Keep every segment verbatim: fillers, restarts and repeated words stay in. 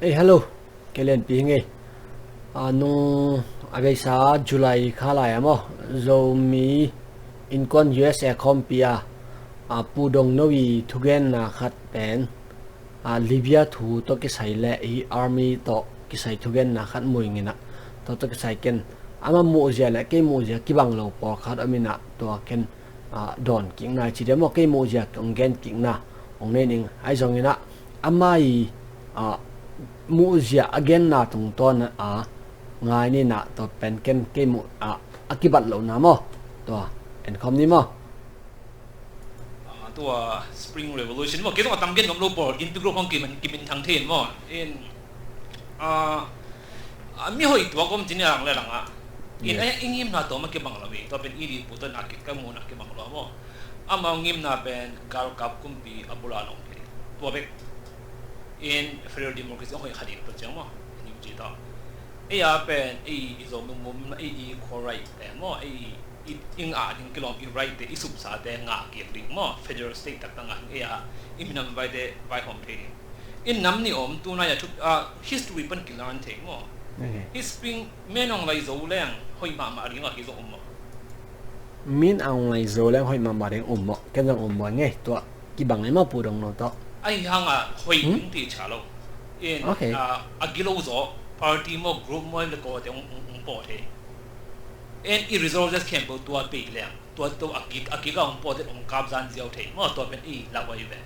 Ei, hello. Kei Lianpi hi ngei. A, nung a beisa July kha lai a maw, Zomi Innkuan U S A khawmpi a, a, Pu Dong No i thugenna khat pen, a, Libya thu tawh kisai le hi army tawh kisai thugenna khat muing inah, tua tawh kisai ken ama muhzia le kei muhzia kibang lo pawlkhat om inah, tua ken, a, dawn kikna i ci dia maw, kei muhzia hong gen kikna hong nei ning. Ahi zong inah ama i, a, muhzia a genna tungtawn a ngai ni inah, tua pen ken kei muh, a, a kibat lohna maw, tua en khawm ni maw. Ah, tua Spring Revolution maw, kei zong a tam gen nuam lo pawl, in pi group hong kimin, kimin thang thei in maw. In, ah, ah, mi hoih tuak om ci ni a lang le lang ah. In, yes, a, i ngimna tawh mah kibang lo hi, tua pen i dih pu tawh na kit ka muhna kibang lo maw. Amau ngimna pen galkap kumpi a bula nong thei. Tua bek. In federal democracy a hoih kha ding tua ciang maw. N U G tawh. Ei a pen, ei i Zomi movement, ei i equal right te maw, ei i, i ngah ding kilawm i right te, i supsa te ngah kik ding maw, federal state taktak ngah ding, ei a i minam vai te vaihawm thei ding. In nam nih om, tunai a thup, a, history pan kilan thei maw. Ok. Hih Spring, Min Aung Hlaing zo leng hoih mahmah ding a hi zo om maw. Min Aung Hlaing zo leng hoih mahmah ding um maw, ken zong um maw ngei, tua kibang ei maw Pu Dong No tawh. Ahi hanga hoih, hmm, ding ti cha lo. In, ok, ah, a gilo zaw, party maw, group maw, le ko te ung, ung, ung pawh thei. In i resources khempeuh tua pei leng, tua to a gik, a gik a ung pawh te ung kap zan ziau thei maw, tua pen i lak vai ve.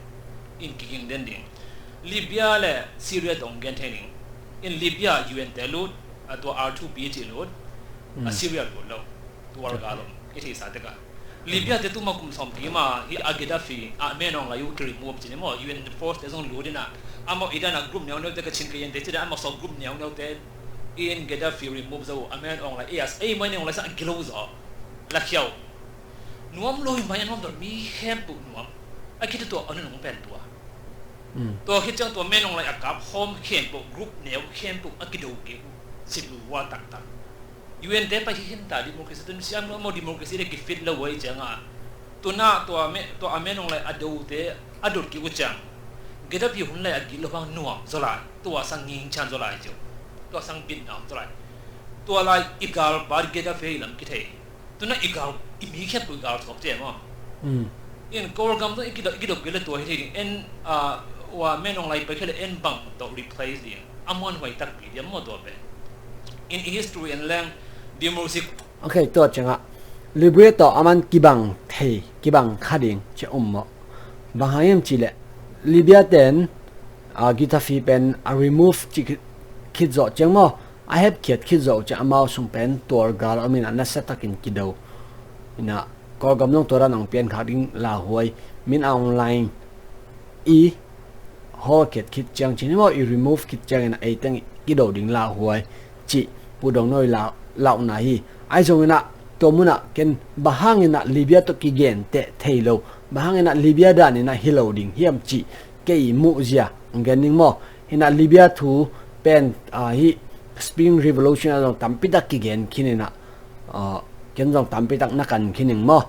In kiging den ding. Libya le Syria tawh ung gen thei ding. In Libya U N te lut, a tua R two P T lut, a, hmm, Syria lut lo. Tua, ok, galom i theihsa tek a. Libya te tuma kum sawm kim a, hih a Gaddafi, a Min Aung Hlaing uh ki remove ci ni maw, U N force te zong lut inah, amau i dan a group neuneu te ka chin ka yen te ci dan, amau sawm group neuneu te in Gaddafi remove zo, a Min Aung Hlaing, yes, ei Min Aung Hlaing sang a gilo zo. Lakhia uh. Nuam lo hi mai a nuam dawh mi khempeuh nuam. A khit tua a nunung pen tua. Mm. Tua khit ciang tua Min Aung Hlaing a kap hawm khempeuh, group neu khempeuh a kido kik uh. Civil war taktak. U N te pai hi hin ta democracy tun siam lo maw, democracy le kifit lo uh ahi ciang a. Tuna tua me, tua a Min Aung Hlaing a do te a dot kik uh ciang. Gaddafi hun lai a gilo hang nuam zaw lai. Tua sang ngingchian zaw lai ciu. Tua sang bitna om zaw lai. Tua lai i galpa Gaddafi lam kithei. Tuna i gal, i mi khempeuh i gal thuak ciang maw. Mm. In Kawlgam tawh i kidop, i kidop kei le tua hi thei ding. En, ah, ua Min Aung Hlaing pai kei le en bang tawh replace ding. A muanhuai takpi diam maw tua pen. In i history en leng democracy. Ok, tua ciangah Libya tawh a man kibang thei, kibang kha ding ci a um maw. Bang hang hiam cih leh Libya ten, ah, Gaddafi pen a remove cih khit zawh ciang maw. A hepkhiat khit zawh uh ciang amau sung pen tuar gal om inah nasia takin kido. Inah Kawlgam zong tua dan hong piankhak ding lauhuai. Min Aung Hlaing i hawlkhiat khit ciang cih ni maw, i remove khit ciang inah eiteng kido ding lauhuai cih Pu Dong No i lau, lauhna hi. Ahi zong inah tua munah ken bang hang inah Libya tawh kigenteh thei lo, bang hang inah Libya dan inah hi lo ding hiam cih kei muhzia hong gen ning maw. Hinah Libya thu pen, ah, hih Spring Revolution ah zong tampitak kigen khin inah, ah, ken zong tampitak na kan khin ning maw.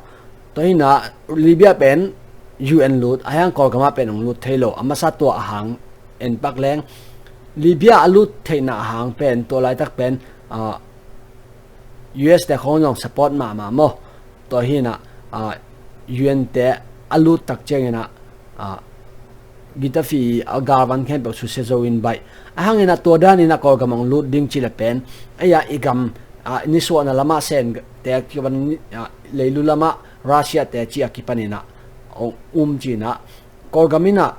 Tua hinah Libya pen U N lut, a hiang Kawlgam ah pen hong lut thei lo, a masa tua a hang en pak leng. Libya a lut theihna a hang pen, tua laitak pen, ah, U S te khong zong support mahmah maw. Tua hinah, ah, U N te a lut tak ciang inah, ah, Gaddafi a galvan khempeuh susia zo in baih. A hang inah tua dan inah Kawlgam hong lut ding cih le pen. Ei a i gam, ah, nisuahna lamah Sen te a kipan, ah, leilu lamah Russia te cih a kipan inah hong um cih inah. Kawlgam inah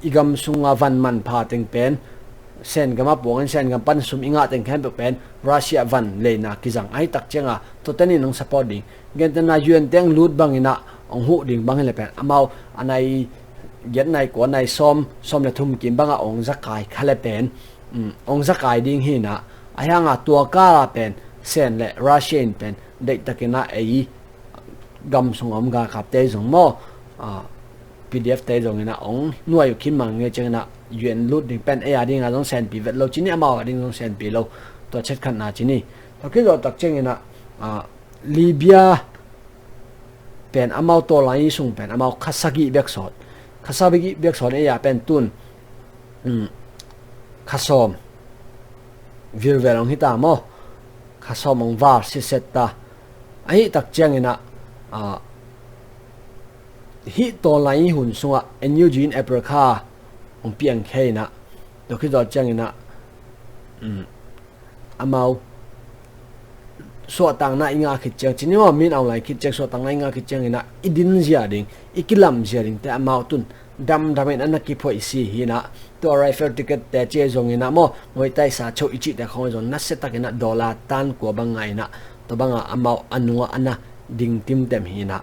i gam sunga van manpha teng pen Sen gam a puangin Sen gam pan sum i ngah teng khempeuh pen Russia van leina kizang ahi tak cianga tuate nih nong support ding. Gentehna U N teng lut bang inah hong huh ding bang hi le pen amau a nai giat nai kua nai sawm, sawm le thum kim bangah hong zakai kha le pen, um, hong zakai ding hi inah a hianga tua kala pen Sen le Russia in pen deihtak inah ei gam sung a om galkapte zong maw, ah, P D F te zong inah hong nuai uh khin mang nge ciang inah U N lut ding pen ei a dinga zong senpi vet lo ci ni, amau a ding zong senpi lo. Tua chet khatna ci ni. Tua kizawh tak ciang inah, ah, Libya pen amau tawlngai sung pen amau kha sagih bek sawt. Kha sagih bek sawt ei a pen tun, um, Khasawm vilvel hong hi ta maw? Khasawm hong val siset ta. Ahi tak ciangin ah, ah, hih tawlai hun sungah N U G in April kha hong piang khe in ah, tua khit zawh ciangin ah, um, amau suahtakna i ngah khit ciang, cini maw, min aung lai khit ciang suahtakna i ngah khit ciangin ah i din zia ding, i kilam zia ding te amau tun damdam in a na kiphoih si hi in ah, tua rifle ticket te ci zongin ah maw, Muay Thai sa cho i cihte khong zong nasia takin ah dollar tan kua bang ngah in ah, tua bangah amau a nungah a na ding timtem hi in ah.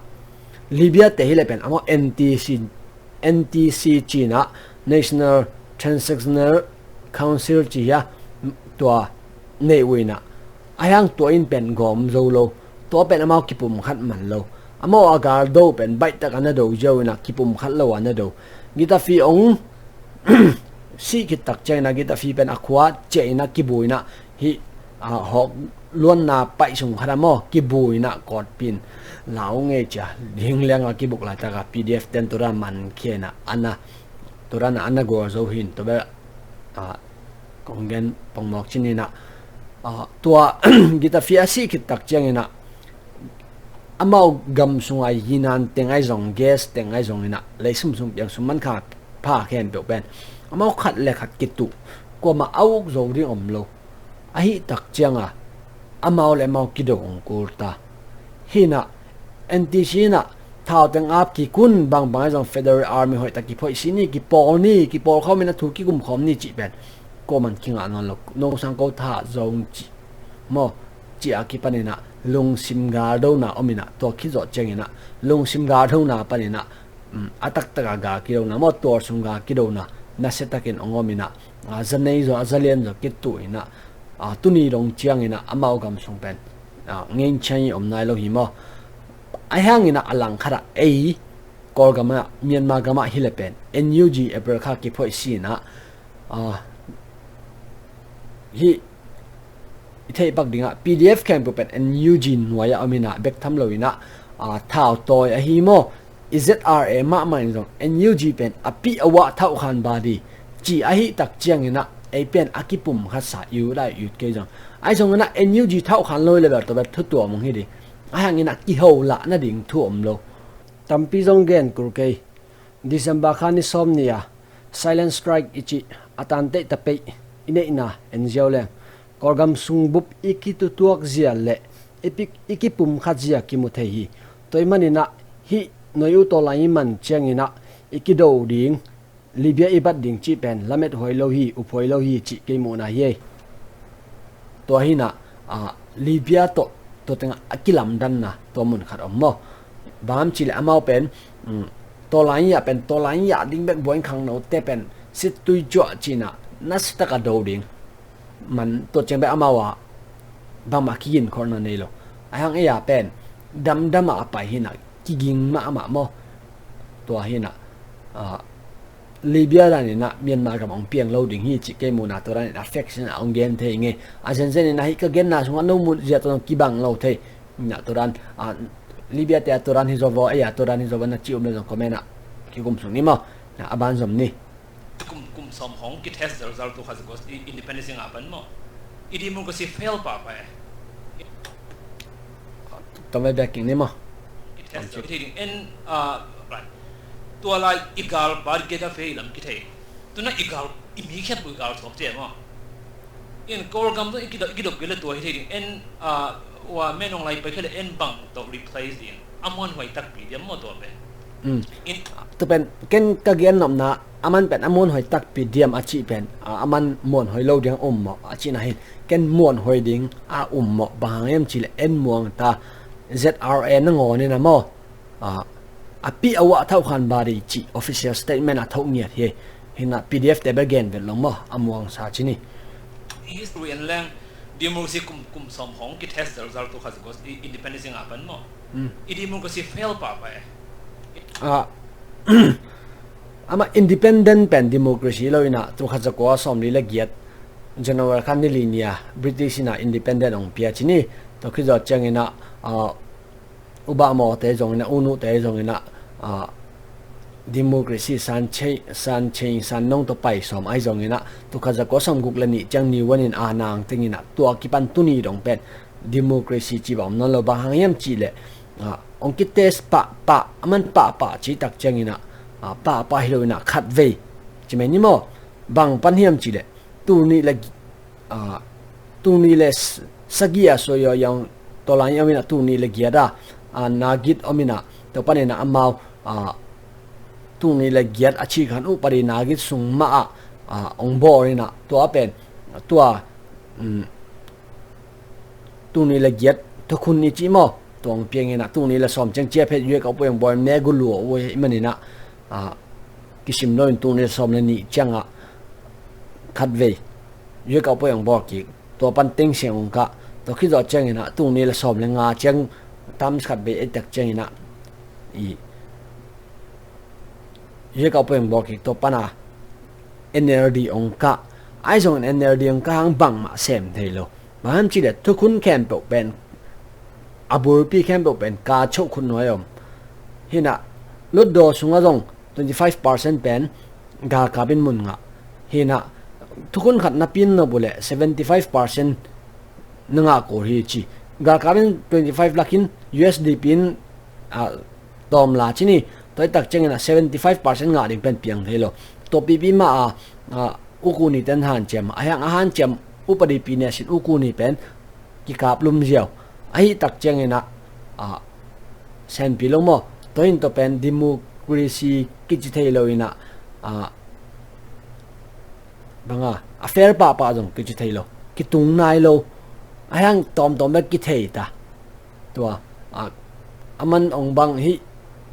Libya te hi le pen amau N T C, N T C ci in ah, National Transactional Council ci hi a, tua nei uh in ah, a hiang tua in pen gawm zo lo, tua pen amau kipum khat man lo. Amau a gal do pen baih tak a na do ziau in ah kipum khat lo a na do. Gaddafi hong sih khit tak ciangin ah Gaddafi pen a khua ciah in ah kibu in ah hih, ah, hawk luanna paih sung khat ah maw, kibu in ah kawtpi in lau ngei cia, ding liang a kibuk laitak ah P D F ten tua dan man khia in ah a na, tua dan ah a na gual zo hi in, tua bel, ah, kong gen pongmawk cin in ah, ah, tua Gaddafi a sih khit tak ciangin ah amau gam sungah yinan teng ahi zong, gas teng ahi zong in ah, lei sumsum piang sum man kha pha khempeuh pen amau khat le khat kituh, kuamah a uk zo ding om lo. Ahi tak ciangah amau le amau kido hong kul ta. Hi in ah N T C in ah thau teng ap kikun bangbang ahi zong Federal Army hoih tak kiphoih si ni, kipawl ni, kipawl khawm in ah thu kikum khawm ni cih pen kuaman kingah nawn lo. No sang ko tha zong cih maw, cih a kipan in ah lungsim galdona om in ah, tua khit zawh ciangin ah lungsim galdona pan in ah, um, a taktak a gal kidona maw, tual sung gal kidona nasia takin hong om in ah, a, za nei zaw, a za lian zaw kituh in ah, a, tuni dong ciangin ah amau gam sung pen, a, ngein ciang i om nai lo hi maw. A hiangin ah a langkhat ah ei Kawlgam ah, Myanmar gam ah hi le pen N U G April kha kiphoih si in ah, a, hih i theih pak dingah P D F khempeuh pen N U G nuai ah om in ah bek tham lo in ah, a, thau tawi ahi maw, i Z R A mahmah in zong N U G pen a pih a wah thauhkhan ba di ci ahi tak ciangin ah ei pen a kipum khat sa i ut lai i ut kei zong, ahi zongin ah N U G thauhkhan lo hi le bel tua bel thu tuam hong hi di. A hiangin ah kiho lah nading thu om lo. Tampi zong gen kul kei. December kha ni sawm ni a silent strike i cih a tanteih ta peih i neihna en ziau leng, Kawlgam sung bup i kitutuak zia le i pik, i kipum khat zia kimu thei hi. Tua ahih manin ah hih nuai uh tawlai i man ciangin ah i kido ding, Libya i bat ding cih pen lamet huai lo hi, up huai lo hi cih kei muhna hi ei. Tua hi in ah, a, Libya tawh tua tengah a kilamdanna tua mun khat om maw. Bang hiam cih leh amau pen, um, tawlai ah pen, tawlai ah ding bek buai khangnote pen sittui cuah ci in ah nasia tak a do ding. Man tua ciang bek amau ah bangmah kiginkholhna nei lo. A hiang ei a pen damdam ah a pai hi in ah kiging mahmah maw. Tua hi in ah, a, Libya dan in ah Myanmar gam hong piang lo ding hi cih kei muhna, tua dan in ah faction ah hong gen thei ing ei. A zenzen in ah hih ka genna sungah no muh zia tawh zong kibang lo thei. Na tua dan, a, Libya te a tua dan hi zaw vaw, ei a tua dan hi zaw vaw na ci um le zong comment ah kikum suk ni maw. Na a ban zom ni. Kum, kum sawm hong kitest zelzel tu kha zako i independence ngah pan maw. I democracy fail pahpah e. Tawm ve bek king ni maw. Kitest zel thei ding en, ah, right. Tua lai i gal bar geda fei lam kithei. Tuna i gal, i mi khiat bu i gal thuak cia maw. In Kawlgam tu i kidop, i kidop gila tua hi thei ding en, ah, wa menong lai pai khale en bang tawh replace ding. A muanhuai takpi diam maw tua pen. Um. In, tua pen ken ka gen nopna, a man pen a muanhuai takpi diam a cih pen, a, a man muanhuai lo ding a um maw a cihna hin, ken muanhuai ding a um maw, bang hang hiam cih leh en muang ta, Z R A nangawn in a maw, a, a pih a wah thauhkhan ba di cih official statement a thoh ngiat hi. Hi in ah P D F te bel gen vet lo maw, a muang sa ci ni. History en leng, democracy kum, kum sawm hong kitest zelzel tu kha zako i independence ngah pan maw. Hmm. I democracy fail pahpah e. Ah, amah independent pen democracy lo in ah, tu khat zakua sawmli le giat January kha ni li ni a British in ah independent hong pia ci ni. Tua khit zawh ciangin ah, ah, U Bah Maw te zong in ah, U Nu te zong in ah, ah, democracy san chei, san chei, san nong tawh pai sawm ahi zongin ah, tul khat za kua sawm guk le nih ciang ni wan in a nang tengin ah, tua kipan tuni dong pen democracy ci bang om nawn lo. Bang hang hiam cih leh, ah, hong kitest pahpah, a man pahpah cih tak ciangin ah, ah, pahpah hi lo in ah khat vei ci mai ni maw. Bang pan hiam cih leh, tul nih le, ah, tul nih le s-, sagih a suai yaw yang tawlan i om in ah, tul nih le giat a, ah, na git om in ah, tua panin ah amau, ah, tul nih le giat a cih khan upadi na git sung mah ah, ah, hong bawl in ah, tua pen, tua, um, tul nih le giat thukhun i cih maw, tua hong piang in ah, tul nih le sawm ciang ciaphet yue kau pui hong bawl, me gu luah uh i man in ah, ah, kisim lo in tul nih le sawm le nih ciang ah khat vei yue kau pui hong bawl kik, tua pan teng siang hong kah, tua khit zawh ciangin ah tul nih le sawm le nga ciang tam khat vei ei tak ciangin ah, i yue kau pui hong bawl kik, tua pan a N L D hong kah. Ahi zongin N L D hong kah hang bangmah sem thei lo. Bang hang hiam cih leh thukhun khempeuh pen, a bulpi khempeuh pen ka choh khut nuai om. Hi in ah, lutdaw sungah zong twenty five percent pen galkap in mun ngah. Hi in ah, thukhun khat na pin nop uh leh seventy five percent na ngah kul hi ci. Galkap in twenty five lak in U S D P in, ah, tawm la ci ni. Tua i tak ciangin ah seventy five percent ngah ding pen piang thei lo. Tua pipi mah a, ah, U Ku Ni ten hanciam, a hiang a hanciam upadi pi ne sin U Ku Ni pen kikap lum ziau. Ahi tak ciangin ah, ah, senpi lo maw. Tua in tua pen democracy kici thei lo in ah, ah, bang a, a fair pahpah zong kici thei lo. Kitung nai lo. A hiang tawmtawm bek kithei ta. Tua, ah, a man hong bang hi,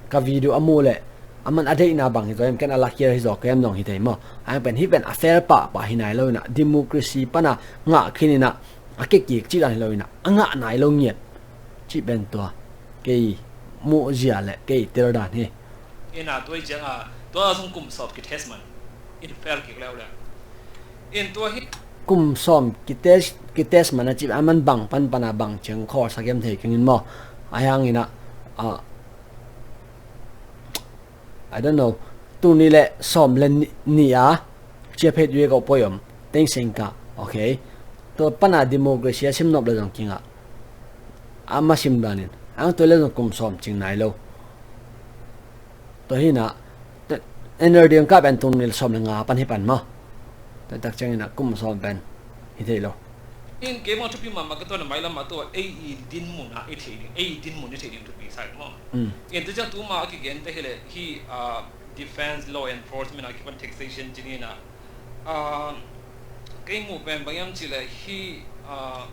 ka video a muh leh, a man a deihna bang hi zaw hiam, ken a lakhia hi zaw ka hiam zong hi thei maw. A hiang pen, hih pen a fair pahpah hi nai lo in ah, democracy pan a ngah khin in ah, a kekik cih dan hi lo in ah, a ngah nai lo ngiat cih pen tua kei muh zia le kei tel dan hi. In ah, tua i ciang a, tua a zong kum sawm kitest man in fair kik leuleu. In tua hi. Kum sawm kitest, kitest man a cih a man bang pan pan a bang ciang khawl sak hiam thei keng in maw. A hiang in ah, ah, I don't know, tul nih le sawm le ni-, nih a ciaphet yue kau pui om, teng seng kah, okay. Tua pan a democracy a sim nop le zong kingah, a ma sim danin, a hang tua le zong kum sawm cing nai lo. Tua hi in ah, te-, N L D hong kah pen tul nih le sawm le nga pan hi pan maw. Tua tak ciangin ah kum sawm pen hi thei lo. In kei mah thupi mahmah ka tuan a mailam ah tua ei i dinmun ah i thei ding, ei i dinmun i thei ding thupi sa hi maw. Mm. In tua ciang tuma a kigente hi leh hi, ah, defense, law enforcement a kipan taxation ci ni in ah, ah, kei muh pen bang hiam cih leh hi, ah,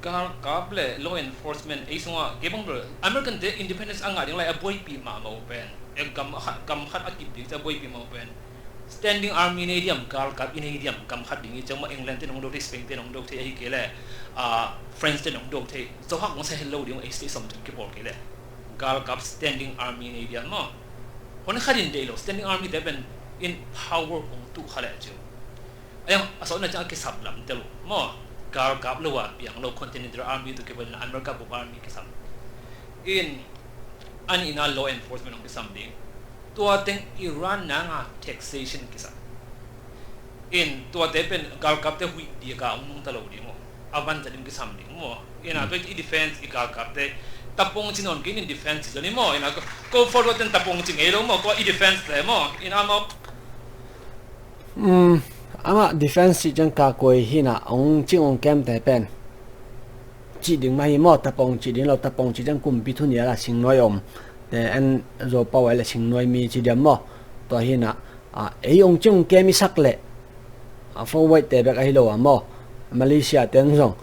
galkap le law enforcement ei sungah kei bang bel American te independence a ngah ding lai a buaipih mahmah uh pen, e, gam khat, gam khat a kip ding ci a buaipih mahmah uh pen standing army nei diam, galkap i nei diam, gam khat ding i ciang mah England te nong do thei, Spain te nong do thei, ahi kei leh, ah, France te nong do thei, zohak nong sa hel lo ding, ei state sawm tung kipawl kei leh. Galkap standing army nei diam maw. Hon khat in deih lo, standing army te pen in power hong tuh kha leh ciu. Ayang, a sawtna ciang a kisap lam tel uh maw. Galkap lo a piang lo, Continental Army tawh kibang in America bup army kisam. In, an in a law enforcement hong kisam ding. Tua teng Iran nanga taxation kisa. In tuate pen galkapte huih dika hong nungta lo ding maw. A vanzat in kisam ding maw. In a tua i defense i galkapte tapong ci nawn kei in defense ci zon i maw. In a ko, ko forward ten tapong ci ngei lo maw. Ko i defense te maw. In a maw. Um, amah defense cih ciang ka koi hi in a hong cing hong kemte pen cih ding mah hi maw, tapong cih ding lo, tapong cih ciang kumpi thu nia la singnuai om te en zo pau ai le singnuai mi ci diam maw. Tua hi in a, a, ei hong cing hong kem i sak leh, a, forward te bek ahi lo a maw, Malaysia ten zong,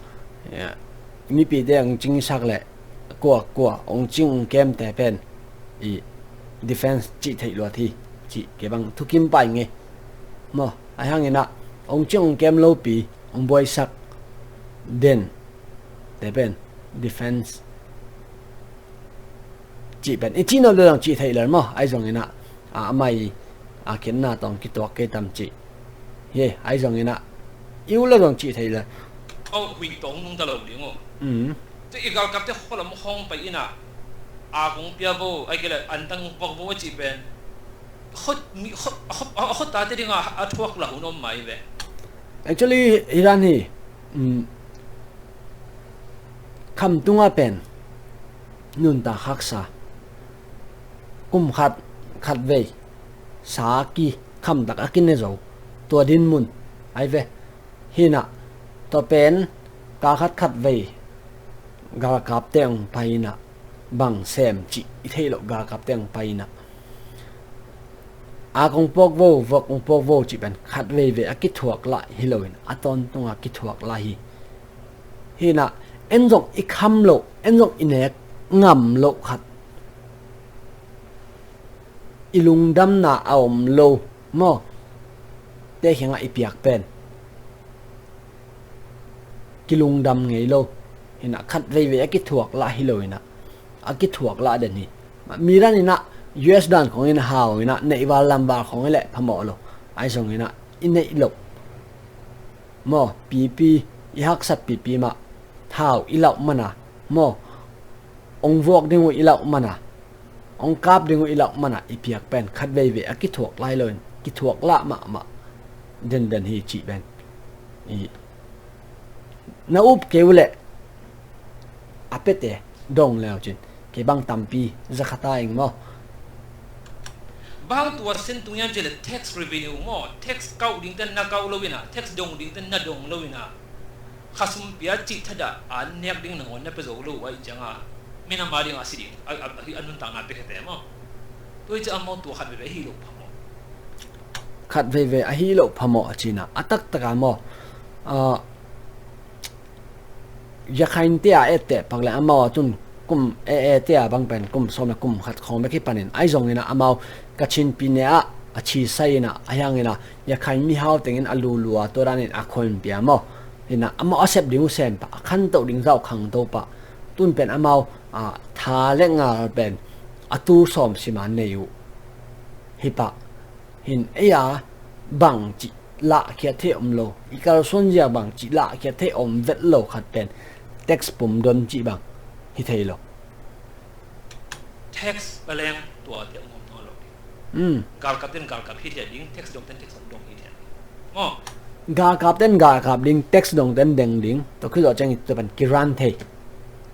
ya, mipite hong cing i sak leh, kua kua hong cing hong kemte pen i defense cih theih luat hi, cih kei bang thukim pai ngei maw. A hiang in a hong cing hong kem lopi, hong buaisak den te pen defense cih pen i cih nop le zong cih theih lel maw. Ahi zongin a, a, amah i a khenna tawh kituak kei tam cih hi. Ahi zongin a i uh le zong cih theih lel. Aw, huih tawh hong nungta lo ding uh. Mm. Te i galkapte khualam hong pai in a, a kong pia vo, ahi kei leh antang hong puak vo a cih pen Khot, mi, khot, a khot, a khot tate dinga a thuak la hun om mai ve. Actually, Iran hi, um, kham tunga pen nuntak haksa, kum khat, khat vei sa ki kham tak a kine zo, tua din mun ai ve. Hinah, tua pen ka khat khat vei galkapte hong pai inah, bang sem cih i theih loh galkapte hong pai inah, a kong puak vo, vok kong puak vo cih pen khat veivei a kithuak lah hi loin, a tawntunga kithuak lah hi. Hinah, en zong i kham loh, en zong i nek ngam loh khat, i lungdamna a om lo maw, te khengah i piak pen kilungdam ngei lo. Hinah, khat veivei a kithuak lah hi lo inah, a kithuak lah den hi. Miran inah, U S dan khong inah, hau inah, neihval lamval khong i leh phamawh lo. Ai zong inah, i neih loh maw, pipi, i haksat pipi mah, thau i lauh mana maw, ong vuak ding uh i lauh mana, ong kap ding uh i lauh mana i piak pen khat veivei a kithuak lai loin, kithuak lah mahmah denden hi cih pen i na up kei uh leh a pete dong leu cin, kei bang tampi za kha ta ing maw. Bang tua sin tung yan cin le tax revenue maw, tax kauh ding ten na kauh lo ina, tax dong ding ten na dong lo ina, khasum pia cih thadah a nek ding nangawn na pia zo lo uh ai cianga, minam a ding a si ding a, a, a, a nuntakna pia khete maw. Tua i ci a maw, tua khat veivei ahi lo phamawh. Khat veivei ahi lo phamawh a cina a taktaka maw. Ah, Yakhainte a etteh pak le amau a tun kum e e te a bang pen kum sawm le kum khat khawng bek hi panin ai zongin a amau Kachin pi ne ah a chisai in a, a hiangin a Yakhain mihau tengin a lulua tua danin a khuanpia maw. Ina amau a sep ding uh sem pah, a khantoh ding zau khangto pah. Tun pen amau a tha le ngal pen a tu sawm sima nei uh hi pah. Hin ei a bang cih lahkhiat thei om lo, i kalsuan zia bang cih lahkhiat thei om vet lo khat pen tax pumdon cih bang hi thei lo. Tax paleng tua te om nawn lo ding. Hmm. Galkap ten galkap hi thei ding, tax dong ten tax dong hi thei ding. Maw? Galkap ten galkap ding, tax dong ten deng ding. Tua khit zawh ciang i tua pen kiran thei.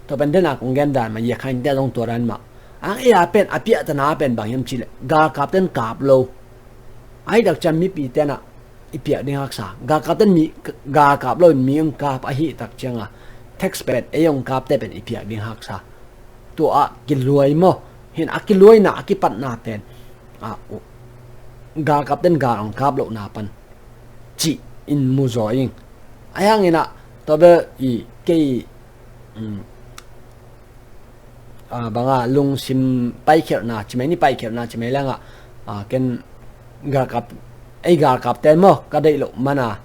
Tua pen den a kong gen dan mah, Yakhain te a zong tua dan mah. Ang ei a pen a piahtana pen bang hiam cih leh galkap ten kap lo. Ahi tak ciang mipi ten ah i piak ding haksa. Galkap ten mi, galkap lo in mi ong kap ahi tak cianga tax pen ei ong kapte pen i piak ding haksa. Tua ah kiluai maw. Hin a kiluaina a kipatna pen a, galkap ten gal ong kap lohna pan cih in mu zaw ing. A hiangin ah tua bel i kei, um, a, banga lungsim paikhelhna cimei ni, paikhelhna cimei lengah, a, ken galkap, ei galkapte maw ka deih loh mana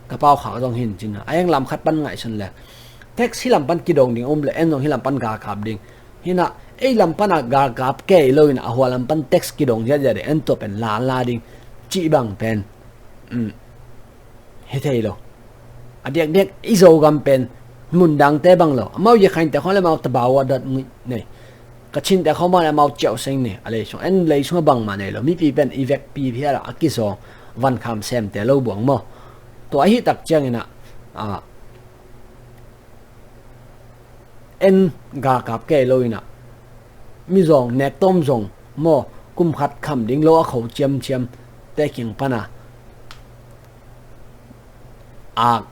ka paukhak zong hin cina. A hiang lam khat pan ngaihsun le tax hi lam pan kidong ding um le en zong hi lam pan galkap ding. Hina ei lam pana galkap kei lo ina a hua lam pan tax kidong ziahziah ding en tua pen lala ding cih bang pen, um, hi thei lo. A diakdiak i Zogam pen mun dangte bang lo. Amau Yakhainte khong le amau tabawa dat ngui nei. Kachinte khong bang le amau ciauh seng nei. A lei sung en lei sung a bangmah nei lo. Mipi pen i vekpi phiala a kizawng vankham semte lo buang maw. Tua ahi tak ciangin ah, a, en galkap kei lo ina mizawng nektawm zong maw, kum khat kham ding lo a kho ciamciam te kiang pana ak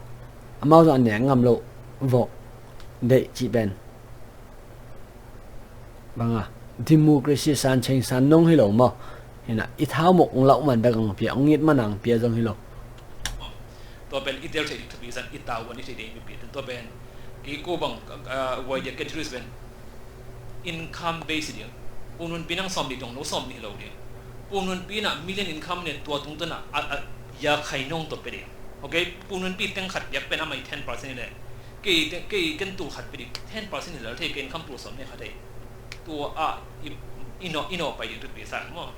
amau zong a nek ngam lo vok deih cih pen banga democracy san cheng san nong hi lo maw. Hina i thau mok ong lauh man bek ang pia, ong it man ang pia zong hi lo. Tua pen i tel thei ding thupi zan i tau wan i thei ding mipi ten tua pen kei ko bang, ah, wai dia categories pen income base ding. Pu Nunpi nang sawm nih dong lo sawm nih lo ding. Pu Nunpi na million income ne tua tung tuna a, a, ya khai nong to pe ding. Okay, Pu Nunpi teng khat biak pen amai ten percent le. Kei te, kei ken tul khat pe ding. Ten percent le thei ken income tul sawm ne khat thei. Tua a i, i no, i no pai ding thupi sa maw.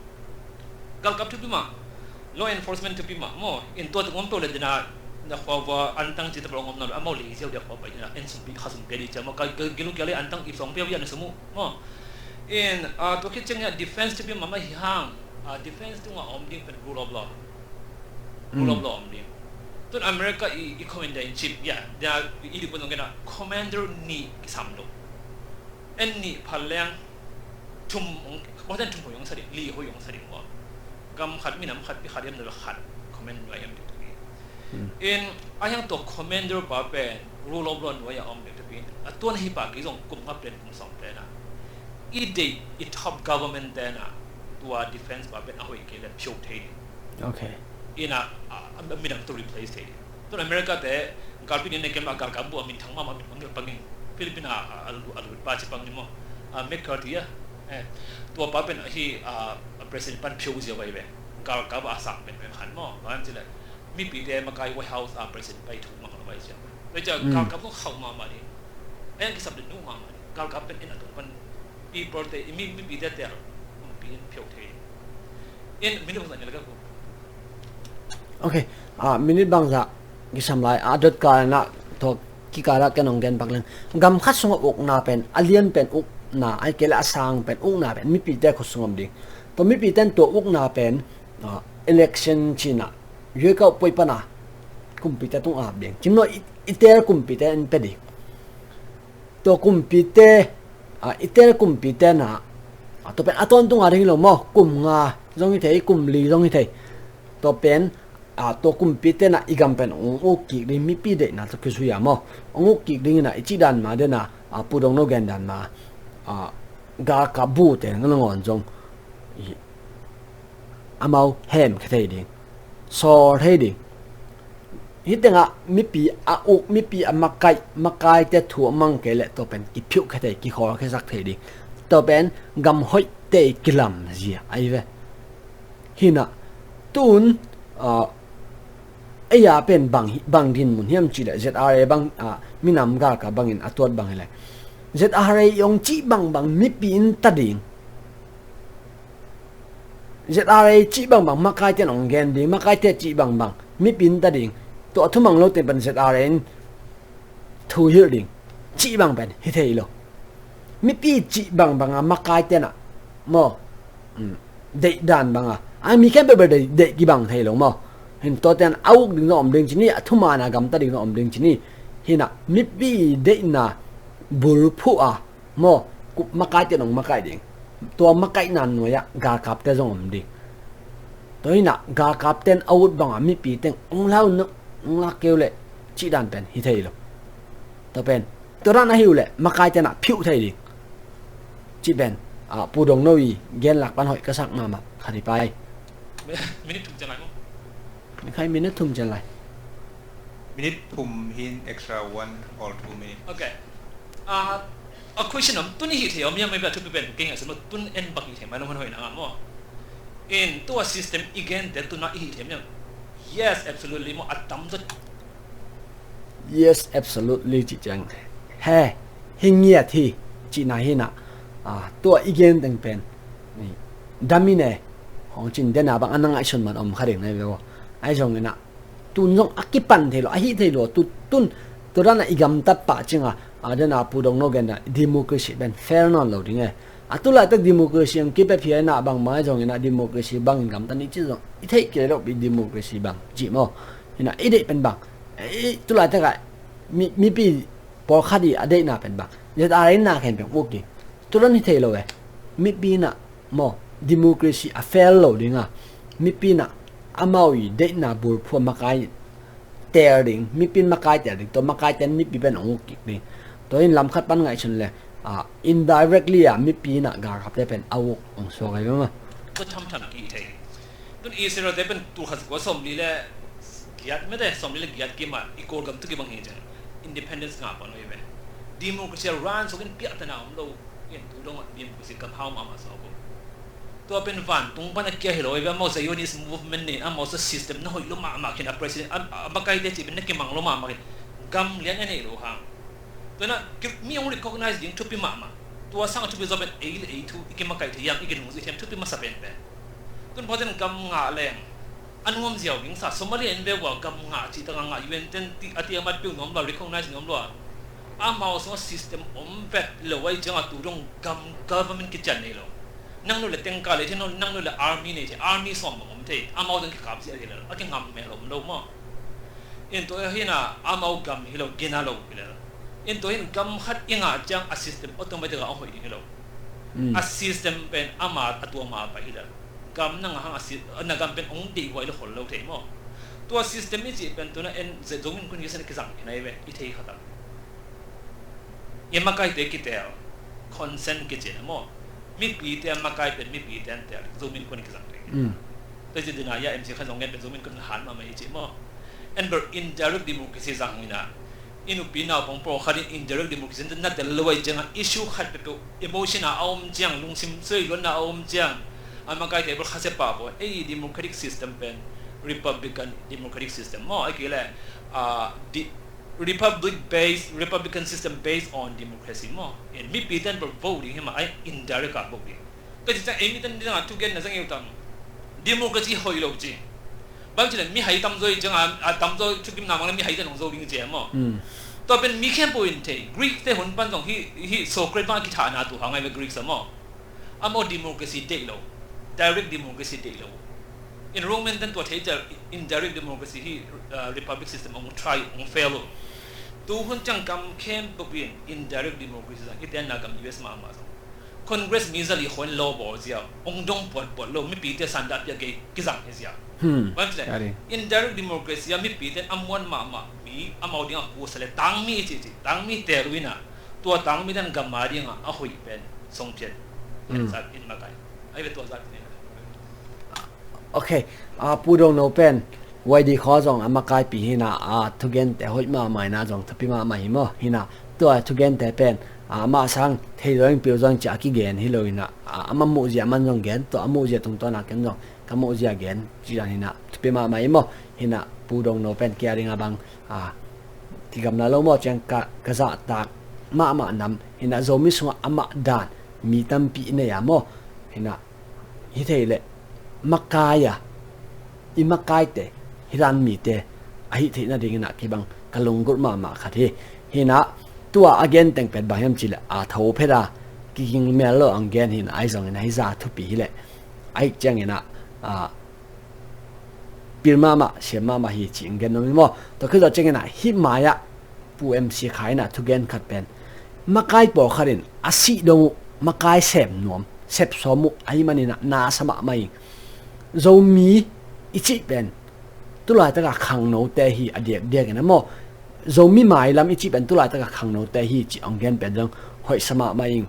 Galkap thupi mah, law enforcement thupi mah maw. In tua tuk om peuh le dena na khua va antang ci ta peuh om na lo, amau lei ziau dia khua pai dena en sum pi kha sum pia di cia maw. Ka, ka gilu kia le antang ip song pia wia na sum uh maw. In, ah, tua khit ciang ya defense thupi mah mah hi hang. Ah, defense tungah a om ding pen rule of law. Rule of law a om ding. Tun America i, i commander in chief, ya, dia i dikun zong kena commander nih kisam lo. En nih phal leng thum hong, bawten thum hoih hong sa ding, li hoih hong sa ding maw. Gam khat, minam khat, pi khat, yam dal khat, command nuai yam ding. In a hiang tua commander pa pen rule of law nuai a om ding tapi a tuan hi pa ki zong kum nga pen kum sawm pen a i deih i top government ten a tua defense pa pen a hoih kei le phiau thei ding. Okay. Ina a, a, a minam tu replace thei ding. Tun America te galpi ni ne kem a galkap bu a min thang mama min pangil pangil Philippine a, a, a, a lut pa ci pang ni maw. A McCarthy a, eh, tua pa pen hi a, a president pan phiau zia vai ve. Galkap a sang pen pen khan maw. Ba em ci le mipite makai White House a president pai thu mang lo vai zia. Vai zia galkap tu khau mama ni. Eng kisap de nu mama ni. Galkap pen en a tung pan people te, i mi, mipite tel, mipite phiau thei. In minute bangzah ni le ka ku. Okay, ah, minute bangzah kisam lai, a dot kal na, tua kikal ah ken hong gen pak leng. Gam khat sungah ukna pen, a lian pen ukna, ai kei le a sang pen ukna pen mipite khut sung om ding. Tua mipite in tua ukna pen, ah, election cina, yuai kau poi pana, kumpite tung ap ding. Cim no i, i tel kumpite in pe ding. Tua kumpite, ah, i tel kumpite na, ah, tua pen a tawntung a ding hi lo maw, kum nga zong hi thei, kum li zong hi thei. Tua pen, ah, tua kumpite na i gam pen hong uk kik ding, mipi deihna tua kizui a maw. Hong uk kik ding ina i cih dan ma dena, ah, Pu Dong No gen dan ma, ah, galkap bu te nangawn zong i, amau hem khe thei ding, sawl thei ding. Hih tengah mipi a uk, mipi a makaih, makaite thu a mang kei leh tua pen kiphiuh khe thei, kikhawl khe sak thei ding. Tua pen gam hoih te kilam zia ahi ve. Hinah tun, ah, ei a pen bang hi, bang dinmun hiam cih leh Z R A bang, ah, minam galkap bangin a tuat bang hi leh Z R A i hong cih bangbang mipi in ta ding. Z R A cih bangbang makaite in hong gen ding, makaite cih bangbang mipi in ta ding. Tua a thumang lo teng pen Z R A in thu hilh ding cih bang pen hi thei lo. Mipi cih bangbang a makaite in ah maw, um, deih dan bang a, a mi khempeuh bel deih, deih kibang thei lo maw. Hin tuate in a uk ding zong om ding ci ni, a thuman a gamta ding zong om ding ci ni. Hinah mipi deihna bulphuh a maw, kup makaite in hong makaih ding. Tua makaihna nuai-ah galkapte zong om ding. Tua hinah galkapte in a ut bangah mipi teng hong lau, hong lak kei uh leh cih dan pen hi thei lo. Tua pen tua dan ahi uh leh makaite in ah phiuh thei ding. Cih pen, ah, Pu Dong No i genlak pan hoih ka sak mahmah khat hi pai. Minute thum ciang lai maw? Minute thum ciang lai. Minute thum hin extra one or two minutes. Okay. Ah, a question om, tun i hih thei om hiam, maybe a thupi pen kei ngaihsun maw, tun en bang hih thei mai lo hon hoih na ngah maw. In tua system i gente tun a i hih thei om hiam? Yes, absolutely maw, a tam zaw. Yes, absolutely cih ciang, he, hi ngiat hi cihna hinah, ah, tua i gen teng pen dam in e, hong cin dena bang a na ngaihsun man om kha ding na hi ve aw. Ahi zongin ah tun zong a kipan thei lo, a hih thei lo, tu, tun, tua dan a i gamtat pah cing a, a, dena Pu Dong No gen a democracy pen fail nawn lo ding e. A tu laitak democracy ang kipia phia inah bangmah zongin ah democracy bangin gamta ni cih zong i theih kei lo pi democracy bang cih maw. Hinah i deih pen bang, i tu laitak ah mi, mipi pawlkhat i a deihna pen bang, Z R A in na khen pen uk ding. Tu dan hi thei lo e. Mipi inah maw, democracy a fail lo ding a, mipi inah amau i deihna bulphuh a makai teel ding, mipi in makai teel ding, tua makai teel mipi pen hong uk kik ding. Tua in lam khat pan ngaihsun le, ah, indirectly a mipi inah galkapte pen a uk hong suak ahi ve maw. Tua thamtham kih thei. Tun Israel te pen tul khat za kua sawmli le giat mete, sawmli le giat kim a i Kawlgam tu kibang hi ciang independence ngah pan lo hi ve. Democracy a ran suak in piahtana om lo. Gen tu dong a democracy gam hau mahmah suak uh. Tua pen vantung pan a kia hi lo, i ve amau Zionist movement nei, amau sa system na hoih lo mahmah khin a president, a, a makaite cih pen na kimang lo mahmah khin. Gam lian a nei lo hang. Tua na, ki, mi hong recognize ding thupi mahmah. Tua sang a thupi zaw pen ei le ei thu, i kimakaih thei hiam, i kinungzui thei hiam thupi masa pen pen. Tun pawten gam ngah leng. A nuam ziau ding sa, Somalia in ve ua gam ngah cih tak a ngah U N ten ti, a ti a mat piu nuam lo, recognize nuam lo a. Amau sung a system om vet lo ai ciang a tu dong gam government kician nei lo. Nang nu le tengka le thei, nang nu le army nei thei, army sawm bang om thei, amau dang kikap zia hi le, a kingam mel om lo maw. In tua hi na, amau gam hi lo, gina lo hi le. In tua hin gam khat i ngah ciang a system automatic a hoih ding hi lo. A system pen ama a tua ma pai hi le. Gam na ngah hang a si-, na gam pen ong deih huai lo khol lo thei maw. Tua system i cih pen tuna en Zomi Innkuan kisen kizang hi nai ve, i thei khat a. I makaite kitel, consent kici na maw. Mipite a makai pen mipite an tel, Zomi Innkuan kizang thei. Tua ci dina ya M C khan zong ngen pen Zomi Innkuan han mahmah i ci maw. En ber indirect democracy zang ina. I nupi naupang pawlkhat in indirect democracy na tel lo ai cianga issue khat peuhpeuh emotion a a om ciang, lungsim suai luanna a om ciang, a makaite bel khasia pah pawh ei democratic system pen republican democratic system maw, ai kei le, ah, di-, republic based, republican system based on democracy maw. In mipite an bel vote ding hi mah, ai indirect a vote ding. Ka ci ciang ei mite in dingah thugen na zang eu tam. Democracy hoih lo ci. Bang ci le mi hai tamzaw i ciangah, a tamzaw thukim na mang le mi hai te nong zo ding ci e maw. Tua pen mi khempeuh in thei. Greek te hun pan zong hi, hi Socrates bang a kithahna tu hang ai ve Greek sa maw. Amau democracy deih lo. Direct democracy deih lo. In Roman ten tua thei ciang indirect democracy hi, uh, republic system ong try, ong fail lo. Tu hun ciang gam khempeuh in indirect democracy zang, i tenna gam U S mahmah zong. Congress mi zali khuan lo bawl zia, ong dong puatpuat lo, mipite sanda pia kei kizang hi zia. Bang ci le, indirect democracy a mipite a muan mahmah mi, amau ding a kusa le, tangmi i ci ci, tangmi tel uh ina, tua tangmi dan gam a ding a, a hoih pen, song pian, in zat, in makai. Ai ve tua zat ni. Ok, a, Pu Dong No pen Y D khaw zong a makaipi hina, a, thugente hoih mahmah ina zong thupi mahmah hi maw hina, tua thugente pen, a, amah sang thei lo ing piu zong ci a kigen hi lo ina, a, amah muhzia man zong gen, tua a muhzia tungtawn a ken zong ka muhzia gen ci zong hina, thupi mahmah hi maw hina, Pu Dong No pen kia dinga bang, a, kigamla lo maw ciang ka, ka zahtak mahmah nam hina, Zomi sungah amah dan mi tampi i nei a maw hina, hi thei le makai a, i makaite, hi dan mite a hih theih nadingin ah kibang ka lunggulh mahmah khat hi. Hina, tua a gen teng pen bang hiam ci le a tho phet a, kiging mel lo ang gen hina, ai zongin ah hi za thupi hi le, ai ciangin ah, a, pil mahmah, siam mahmah hi ci ang gen nuam hi maw. Tua khit zawh ciangin ah hih mai ah Pu M C Khai in ah thugen khat pen, makai pawlkhat in a sih dong uh makai sem nuam, sep sawm uh ahih manin ah na a sa mahmah ing. Zomi i cih pen tulaitak a khangnote hi a diakdiak in ah maw. Zomi mailam i cih pen tulaitak a khangnote hi cih ong gen pen zong hoih sa mahmah ing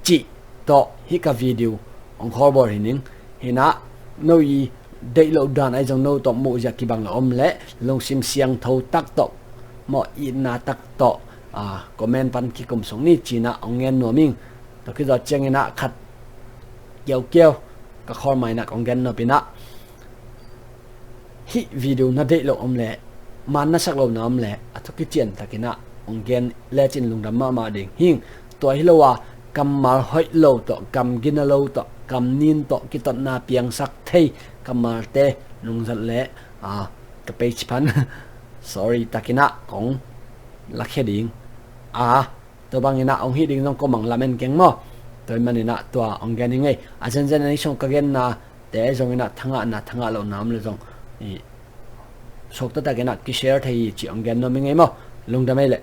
cih tawh hih ka video ong khawlbawl hi ning. Hina, no i deih loh dan ai zong no tawh muhzia kibang lo om leh lungsim siangtho tak tawh, mawh itna tak tawh, a, comment pan kikum suk ni ci-in ah ong gen nuam ing. Tua khit zawh ciangin ah khat kiaukiau ka khawl mai-in ah kong gen nop in ah, hih video na deih loh om leh, man na sak loh na om leh, a thu kician takin ah ong gen lecin lungdam mahmah ding hing. Tua hi lo a, kammal hoih lo tawh, kam gina lo tawh, kam nin tawh kitotna piangsak thei kammalte nungzat leh, a, ka page pan sorry takin ah kong lakhia ding. A, tua bangin ah ong hih ding zong ko mang lamen keng maw. Tua ahih manin ah tua ong gen hi ing ei. A zenzen a ni sung ka genna te zongin ah thangahna, thangah lohna om leh zong i suakta takin ah kishare thei hi ci ong gen nuam hi ing ei maw. Lungdam ei leh.